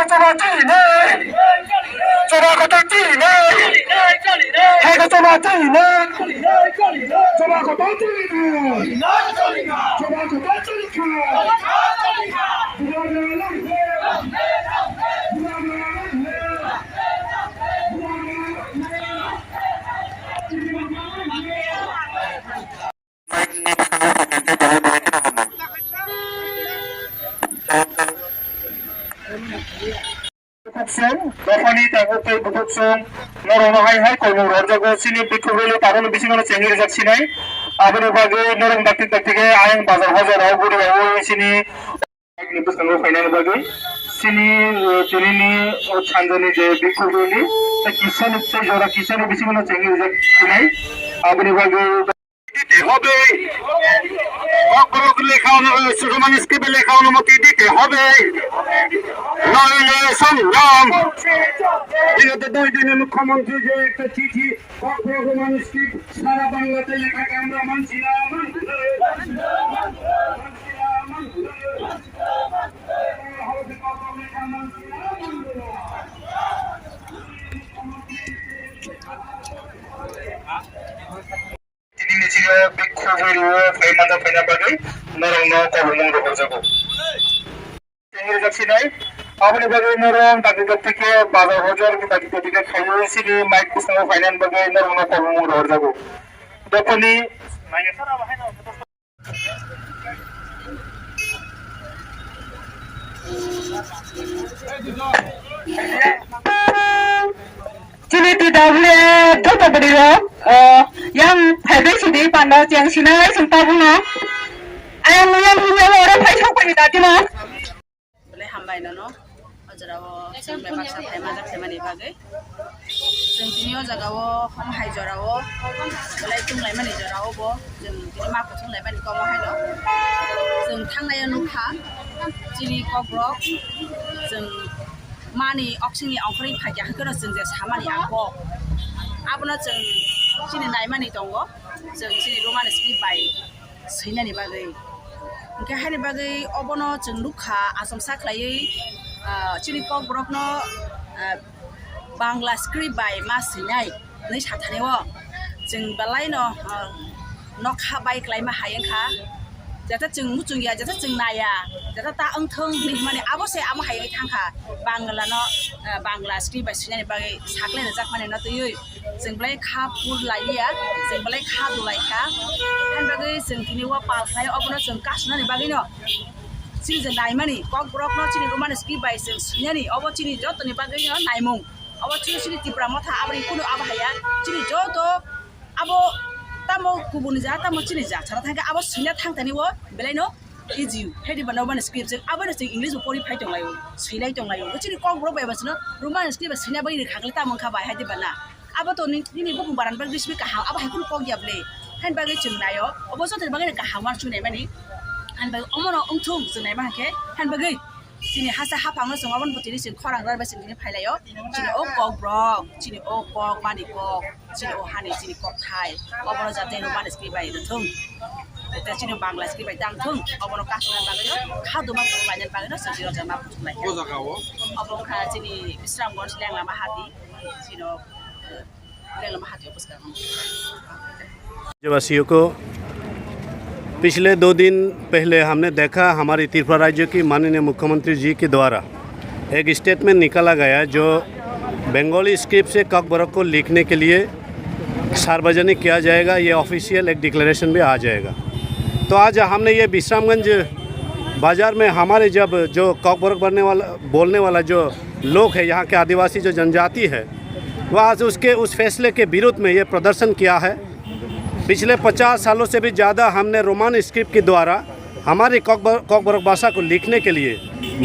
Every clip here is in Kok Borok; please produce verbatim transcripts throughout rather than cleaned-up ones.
Choba tini. Choba kotor tini. Hai ko choba tini. Choba kotor tini. Choba kotor tini. Bukhuk song, dophani tabuk tei bukhuk song, norokno hai hai koimung rwjago, chini bhikkhu rally tabukni bisingo chengwi rijak sinai. Aboni bagwi norok dakti dakti khe ayang bazar hojar rok guri rok chini bwskango phainani bagwi chini, eh, tinini, oh, sanjani je bhikkhu rally, tei kisani, tei jora kisani bisingo chengwi rijak sinai. Aboni bagwi দিতে হবে। ককবরক লেখা অনু-, সুজমান স্ক্রিপ্টে লেখা অনুমতি দিতে হবে। নইলে সংগ্রাম। বিগত দুই দিনে মুখ্যমন্ত্রী যে একটা চিঠি ককবরক রোমান স্ক্রিপ্ট সারা বাংলাতে লেখাকে আমরা মানছি না, মানছি না, মানছি না, মানছি না, মানছি না। Tini ni sini bhikkhu rally o phai manja phaina bagwi norokno kobongmung rohorjago. Tengri jaksinai, aboni bagwi norok dakti dakti khe bazar hojar dakti dakti khe khaui sini mic bwskango phainani bagwi norokno kobongmung rohorjago. Dophani Chini T W F joto bwrwi rok, o, yang phaibai sidi panda cheng sinai sung tabukno. Ayang yang yang oro phai sok pai da tino. Belai hambai nono, o jora o chwng bebak sa phai majak khaimani bagwi. Chwng tini o jaga o hom hai jora o belai chwng laimani jora o bo chwng tini ma kuchung laimani komo hai no. Chwng thangnai o nukha chini kokrok chwng mani oksingni ongkhorwi phaikya hwnkhe no chwng je samani a kok abono chwng chini naimani tongo chwng chini Roman script bai swinani bagwi. Hwnkhe haini bagwi obono chwng nukha achomsa khlaiwi, ah, chini kokborokno, ah, Bangla script bai ma swinai hwnwi sathani o. Chwng belaino, ah, nokha bai kwlaima hai wngkha. Jata chwng muchungya, jata chwng naya, jata ta wngthung hwnwi hwnmani abo se amo hai wngwi thangkha. Bangla no, ah, Bangla script bai swinani bagwi saklai rwjakmani no twiwi. Chwng belai kha phul lailiya, chwng belai kha dulai kha. Haini bagwi chwng tini o pal khlai, obono chwng kasunani bagwino chini je naimani kokborokno chini Roman script bai chwng swinani, obo chini jotoni bagwino naimung. Obo chini, chini Tipra Motha aboni kunu abo haya, chini joto abo tamo kubuni ja, tamo chini ja, sana thangkhe abo swina thangtani o belaino easy. Haidi bana Roman script chwng abono chwng English bo pori phai tonglaio, swilai tonglaio. Chini kokborok bai bo chwngno Roman script bai swina bagwi rwkha khe tamo wngkha bai haidi bana. Abo to ni-, nini bukung baran bagwi simi kaham, abo hai kheno kok ya ble. Hain bagwi chwng naio, obo joto ni bagwi kaham uansuk naimani. Hain bagwi omono wngthung chwng naima hwnkhe, hain bagwi chini hasa haphangno chwng obono bo tini chwng khorang rw bai chwng tini phai laio. Chini o kokborok, chini o kok mani kok, chini o hani chini kokthai, obono jate Roman script bai rwthung. Tei chini Bangla script bai tangthung, obono kasuna bagwino, kha duma laina bagwino chwng tini o jaga ma kuchuk lai kha. O jaga o? Obo wngkha chini Bisramganj Lenglama hati, chini o, eh, Lenglama hati o bwskango. राज्यवासियों को, पिछले दो दिन पहले हमने देखा हमारी त्रिपुरा राज्य की माननीय मुख्यमंत्री जी के द्वारा एक स्टेटमेंट निकाला गया जो बंगाली स्क्रिप्ट से ककबरक को लिखने के लिए सार्वजनिक किया जाएगा, ये ऑफिशियल एक डिक्लेरेशन भी आ जाएगा। तो आज हमने ये विश्रामगंज बाज़ार में हमारे जब जो ककबरक बनने वाला, बोलने वाला जो लोग है, यहाँ के आदिवासी जो जनजाति है, वह आज उसके, उस फैसले के विरोध में ये प्रदर्शन किया है। पिछले पचास सालों से भी ज़्यादा हमने रोमन स्क्रिप्ट के द्वारा हमारी कॉकबर-, कॉकबरक भाषा को लिखने के लिए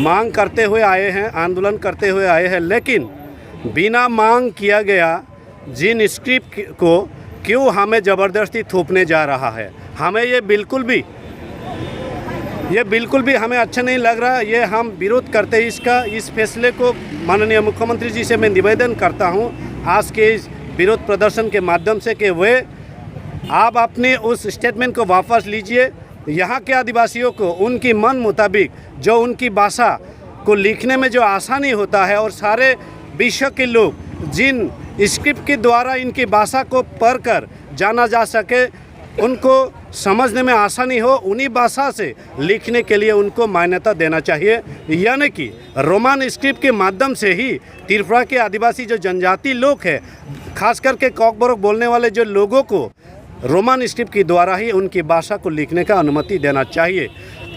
मांग करते हुए आए हैं, आंदोलन करते हुए आए हैं, लेकिन बिना मांग किया गया जिन स्क्रिप्ट को क्यों हमें ज़बरदस्ती थोपने जा रहा है, हमें ये बिल्कुल भी, ये बिल्कुल भी हमें अच्छा नहीं लग रहा। ये हम विरोध करते हैं इसका, इस फैसले को। माननीय मुख्यमंत्री जी से मैं निवेदन करता हूँ आज के इस विरोध प्रदर्शन के माध्यम से कि वे, आप अपने उस स्टेटमेंट को वापस लीजिए। यहाँ के आदिवासियों को उनकी मन मुताबिक जो उनकी भाषा को लिखने में जो आसानी होता है और सारे विश्व के लोग जिन स्क्रिप्ट के द्वारा इनकी भाषा को पढ़कर जाना जा सके, उनको समझने में आसानी हो, उन्हीं भाषा से लिखने के लिए उनको मान्यता देना चाहिए। यानी कि रोमन स्क्रिप्ट के माध्यम से ही त्रिपुरा के आदिवासी जो जनजाति लोग हैं, खास करके कॉकबोरोक बोलने वाले जो लोगों को रोमन स्क्रिप्ट के द्वारा ही उनकी भाषा को लिखने का अनुमति देना चाहिए।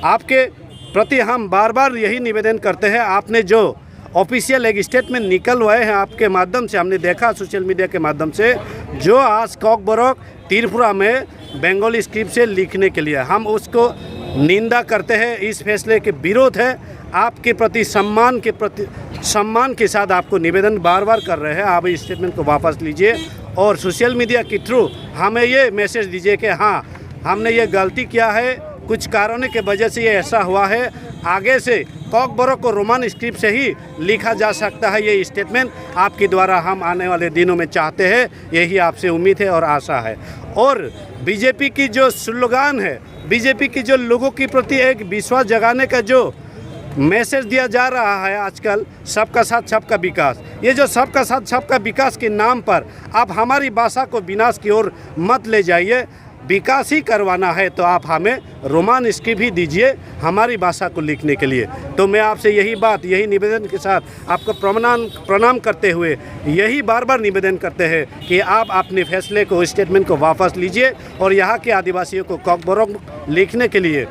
आपके प्रति हम बार-बार यही निवेदन करते हैं, आपने जो ऑफिशियल एक स्टेटमेंट निकलवाए हैं आपके माध्यम से, हमने देखा सोशल मीडिया के माध्यम से, जो आज कॉकबोरोक त्रिपुरा में बंगाली स्क्रिप्ट से लिखने के लिए, हम उसको निंदा करते हैं, इस फैसले के विरोध है। आपके प्रति सम्मान के प्रति, सम्मान के साथ आपको निवेदन बार-बार कर रहे हैं, आप इस स्टेटमेंट को वापस लीजिए और सोशल मीडिया के थ्रू हमें ये मैसेज दीजिए कि हाँ, हमने ये गलती किया है, कुछ कारणों की वजह से ये ऐसा हुआ है। आगे से कॉकबोरोक को रोमन स्क्रिप्ट से ही लिखा जा सकता है, ये स्टेटमेंट आपके द्वारा हम आने वाले दिनों में चाहते हैं, यही आपसे उम्मीद है और आशा है। और बीजेपी की जो स्लोगान है, बीजेपी की जो लोगों के प्रति एक विश्वास जगाने का जो मैसेज दिया जा रहा है आजकल, सबका साथ सबका विकास, ये जो सबका साथ सबका विकास के नाम पर आप हमारी भाषा को विनाश की ओर मत ले जाइए। विकास ही करवाना है तो आप हमें रोमन स्क्रिप्ट ही दीजिए हमारी भाषा को लिखने के लिए। तो मैं आपसे यही बात, यही निवेदन के साथ आपको प्रणाम, प्रणाम करते हुए यही बार-बार निवेदन करते हैं कि आप अपने फैसले को, स्टेटमेंट को वापस लीजिए और यहाँ के आदिवासियों को कॉकबोरोक लिखने के लिए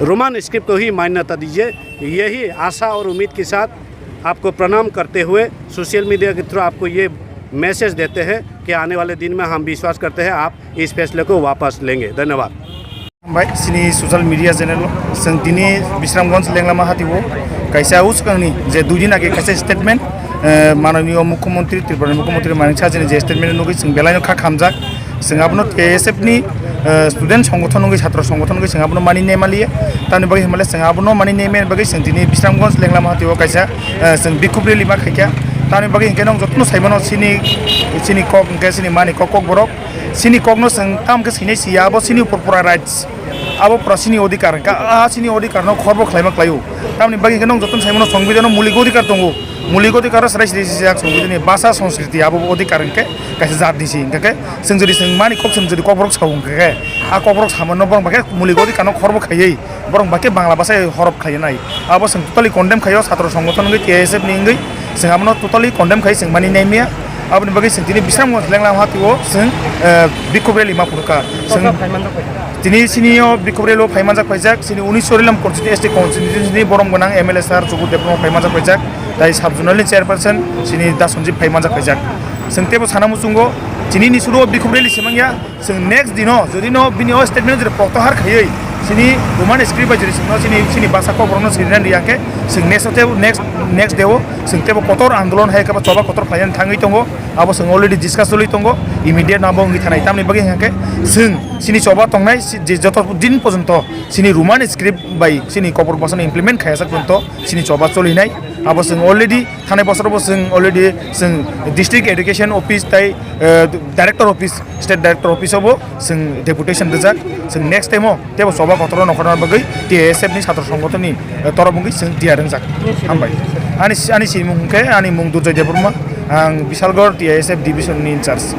रोमन स्क्रिप्ट को ही मान्यता दीजिए। यही आशा और उम्मीद के साथ आपको प्रणाम करते हुए सोशल मीडिया के थ्रू आपको ये मैसेज देते हैं कि आने वाले दिन में हम विश्वास करते हैं आप इस फैसले को वापस लेंगे। धन्यवाद। Bai, chini social media channel, chwng tini Bisramganj Lenglama hatio kaisa uskangni je dui din age kaisa statement, eh, mananiyo mukhyamantri, Tripurani mukhyamantri Manik Saha chini je statement nugwi chwng belaino kha khamjak. Chwng abono T S F ni, eh, student songothon wngwi, chhatro songothon wngwi chwng abono mani nemaliya. Tamni bagwi hinmale chwng abono mani nemani bagwi chwng tini Bisramganj Lenglama hatio kaisa, eh, chwng bikhub rally ma khaikha. Tamni bagwi hinkhe nwng jotono saimano chini, chini kok hinkhe chini mani kok, kokborok. Chini kokno chwng tamo khe sinai siya, abo chini upor pura rights. Abo pura chini odhikar hinkha, a chini odhikar no khorbo khlaima khlaio. Tamni bagwi hinkhe nwng jotono saimano songbidhano mulik odhikar tongo. Mulik odhikar o chwrai siri sijak songbidhani bhasha, sanskriti abo odhikar hinkhe kaisa jat ni si hinkhe chwng jodi chwng mani kok chwng jodi kokborok sao hinkhe a kokborok samano borok hinkhe mulik odhikar no khorbo khaiwi borok hinkhe Bangla bhasha horop khlainai. Abo chwng totally condemn khaio, chhatro songothon wngwi T S F ni wngwi chwng abono totally condemn khai chwng mani naimya. Aboni bagwi chwng tini Bisramganj Lenglama hatio chwng, eh, bikhub rally ma phunukha. Chwng tini chini o bikhub rally o phaimanjak phaijak, chini unis Sorilam constituency, S T constituency ni borom gwnang M L A sir Subudh Debbarma phaimanjak phaijak, tai sub zonal ni chairperson chini Da Sanjeev phaimanjak phaijak. Chwng teibo sana muchungo, chini ni suru o bikhub rally se mangya. Chwng next dino, jodi no bini o statement jodi protyahar khaiwi, chini Roman script bai jodi chwngno chini, chini bhasha kokborokno sirinani riyakhe, chwng next o teibo, next, next day o chwng teibo kotor andolon hai khe ba choba kotor khlainani thangwi tongo. Abo chwng already discuss choli tongo, immediate no abo wngwi thanai. Tamni bagwi hwnkhe chwng chini choba tongnai, si-, je joto din porjonto chini Roman script bai chini kokborok bhasha no implement khaijak porjonto chini choba cholinai. Abo chwng already Thanai bosoro bo chwng already chwng District Education Office tai, eh, Director Office, State Director Office o bo chwng deputation rijak. Chwng next time o teibo choba kotor o nongkhorna bagwi T I S F ni chhatro songgothon ni, eh, torof wngwi chwng tiyar wngjak. Hambai. Ani, ani simung hwnkhe ani mung Durjoy Debbarma, ang Bishalgarh T I S F division ni in charge.